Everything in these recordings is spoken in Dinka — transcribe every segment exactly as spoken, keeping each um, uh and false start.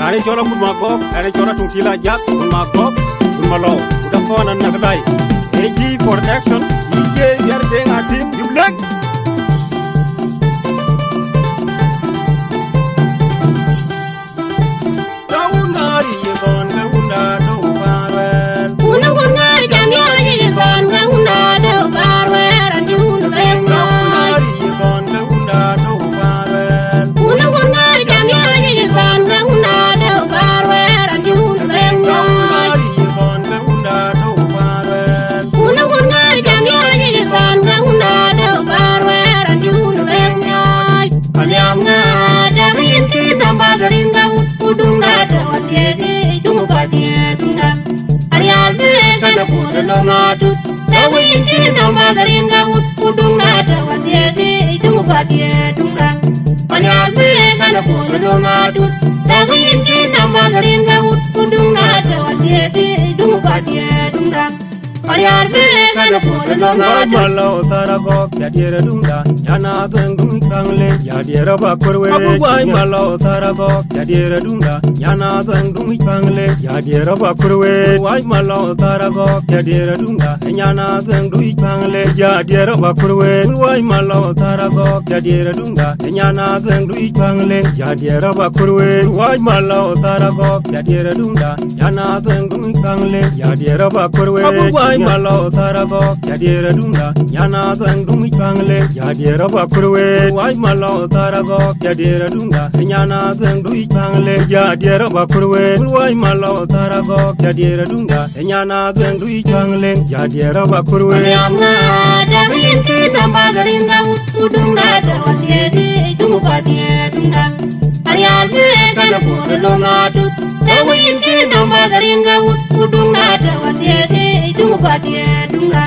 Raan ë cɔl Agut Magɔ̈k, raan ë cɔl Atuŋ Tila Ajak, Agut Magɔ̈k, Agut Malɔu, Agut Akɔn Anäk Lɛi. A G Production, D J Biar Deŋ Atim, Yub Lek. Aliam ŋa, däk yïn kï nɔm bäth rin ka wut, ku duŋda tɔ̈ athiëëdï, duŋ bädië duŋda. Arial bï ëë kɛn ë puɔ̈th ë löŋ atut, däk yïn kï nɔm bäth rin ka wut, ku duŋda tɔ̈ athiëëdï, duŋ bädië duŋda. Arial bï ëë kɛn ë puɔ̈th ë löŋ atut, däk yïn kï nɔm bäth rin ka wut, ku duŋda tɔ̈ athiëëdï, duŋ bädië duŋda. Marial bï kɛn ë puɔ̈th ë löŋ atut. Wai malɔ thar agɔk, ya diɛɛr ë duŋda, nyana dhuɛŋ duŋ wic paŋ le, ya diɛɛr ë ba kuër wee. Abu wai malɔ thar agɔk, ya diɛɛr ë duŋda, nyana dhuɛŋ duŋ wic paŋ le, ya diɛɛr ë ba kuër wee. Wai malɔ thar agɔk, ya diɛɛr ë duŋda, nyana dhuɛŋ duŋ wic paŋ le, ya diɛɛr ë ba kuër wee. Wai malɔ thar agɔk, ya diɛɛr ë duŋda, nyana dhuɛŋ duŋ wic paŋ le, ya diɛɛr ë ba kuër wee. Wai malɔ thar agɔk, ya diɛɛr ë duŋda, nyana dhuɛŋ duŋ wic paŋ le, ya diɛɛr ë ba kuër wee. Abu wai malɔ thar agɔk, ya diɛɛr ë duŋda, nyana dhuɛŋ duŋ wic paŋ le, ya diɛɛr ë ba kuër wee. Wai malɔ thar agɔk, ya diɛɛr ë duŋda, nyana dhuɛŋ duŋ wic paŋ le, ya diɛɛr ë ba kuër wee. Wai malɔ thar agɔk, ya diɛɛr ë duŋda, nyana dhuɛŋ duŋ wic paŋ le, ya diɛɛr ë ba kuër wee. Aliam ŋa, däk yïn kï nɔm bäth rin ka wut, ku duŋda tɔ̈ athiëëdï, duŋ bädië duŋda. Arial bï ëë kɛn ë puɔ̈th ë löŋ atut, däk yïn kï nɔm bäth rin ka wut, ku duŋda tɔ̈ athiëëdï, duŋ bädië duŋda.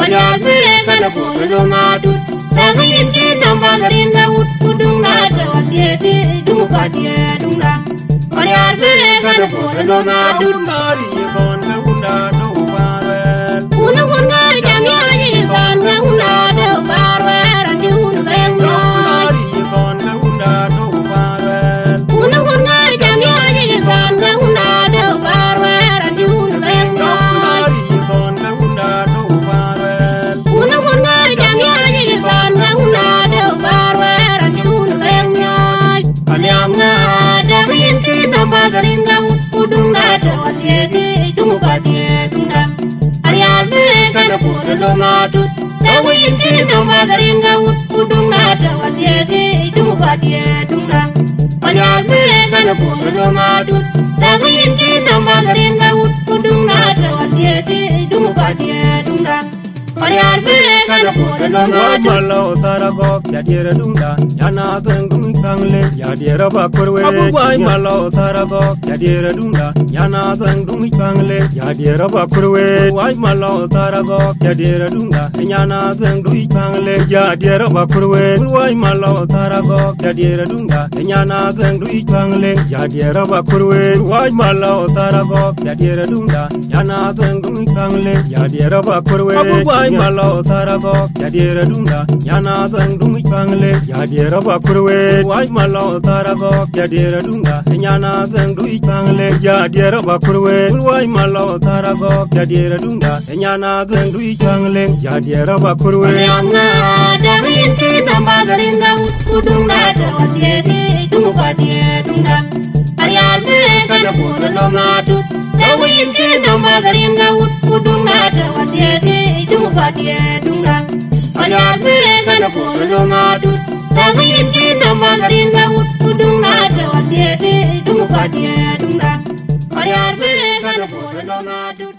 Arial bï ëë kɛn ë puɔ̈th ë löŋ atut, däk yïn kï nɔm bäth rin ka wut, ku duŋda tɔ̈ athiëëdï, duŋ bädië duŋda. Marial bï ëë kɛn ë puɔ̈th ë löŋ atut. Wun ë kun ŋäär jam yɔ̈ɔ̈c ë yï thɔn ke wun ade wäär wɛ̈ɛ̈r, andi wun ë bɛ̈ɛ̈ŋ nyɔɔc. Wun ë kun ŋäär jam yɔ̈ɔ̈c ë yï thɔn ke wun ade wäär wɛ̈ɛ̈r, andi wun ë bɛ̈ɛ̈ŋ nyɔɔc. Wun ë kun ŋäär jam yɔ̈ɔ̈c ë yï thɔn ke wun ade wäär wɛ̈ɛ̈r, andi wun ë bɛ̈ɛ̈ŋ nyɔɔc. Aliam ŋa, däk yïn kï nɔm bäth rin ka wut, ku duŋda tɔ̈ athiëëdï, duŋ bädië duŋda. Arial bï ëë kɛn ë puɔ̈th ë löŋ atut, däk yïn kï nɔm bäth rin ka wut, ku duŋda tɔ̈ athiëëdï, duŋ bädië duŋda. Arial bï ëë kɛn ë puɔ̈th ë löŋ atut, däk yïn kï nɔm bäth rin ka wut, ku duŋda tɔ̈ athiëëdï, duŋ bädië duŋda. Marial bï ëë kɛn ë puɔ̈th ë löŋ atut. Wai malɔ thar agɔk, ya diɛɛr ë duŋda, nyana dhuɛŋ duŋ wic paŋ le, ya diɛɛr ë ba kuër wee. Abu wai malɔ thar agɔk, ya diɛɛr ë duŋda, nyana dhuɛŋ duŋ wic paŋ le, ya diɛɛr ë ba kuër wee. Wai malɔ thar agɔk, ya diɛɛr ë duŋda, nyana dhuɛŋ duŋ wic paŋ le, ya diɛɛr ë ba kuër wee. Wai malɔ thar agɔk, ya diɛɛr ë duŋda, nyana dhuɛŋ duŋ wic paŋ le, ya diɛɛr ë ba kuër wee. Wai malɔ thar agɔk, ya diɛɛr ë duŋda, nyana dhuɛŋ duŋ wic paŋ le, ya diɛɛr ë ba kuër wee. Abu wai malɔ thar agɔk, ya diɛɛr ë duŋda, nyana dhuɛŋ duŋ wic paŋ le, ya diɛɛr ë ba kuër wee. Wai malɔ thar agɔk, ya diɛɛr ë duŋda, nyana dhuɛŋ duŋ wic paŋ le, ya diɛɛr ë ba kuër wee. Wai malɔ thar agɔk, ya diɛɛr ë duŋda, nyana dhuɛŋ duŋ wic paŋ le, ya diɛɛr ë ba kuër wee. Aliam ŋa, däk yïn kï nɔm bäth rin ka wut, ku duŋda tɔ̈ athiëëdï, duŋ bädië duŋda. Arial bï ëë kɛn ë puɔ̈th ë löŋ atut, däk yïn kï nɔm bäth rin ka wut, ku duŋda tɔ̈ athiëëdï, duŋ bädië duŋda. Arial bï ëë kɛn ë puɔ̈th ë löŋ atut, däk yïn kï nɔm bäth rin ka wut, ku duŋda tɔ̈ athiëëdï, duŋ bädië duŋda. Arial bï ëë kɛn ë puɔ̈th ë löŋ atut.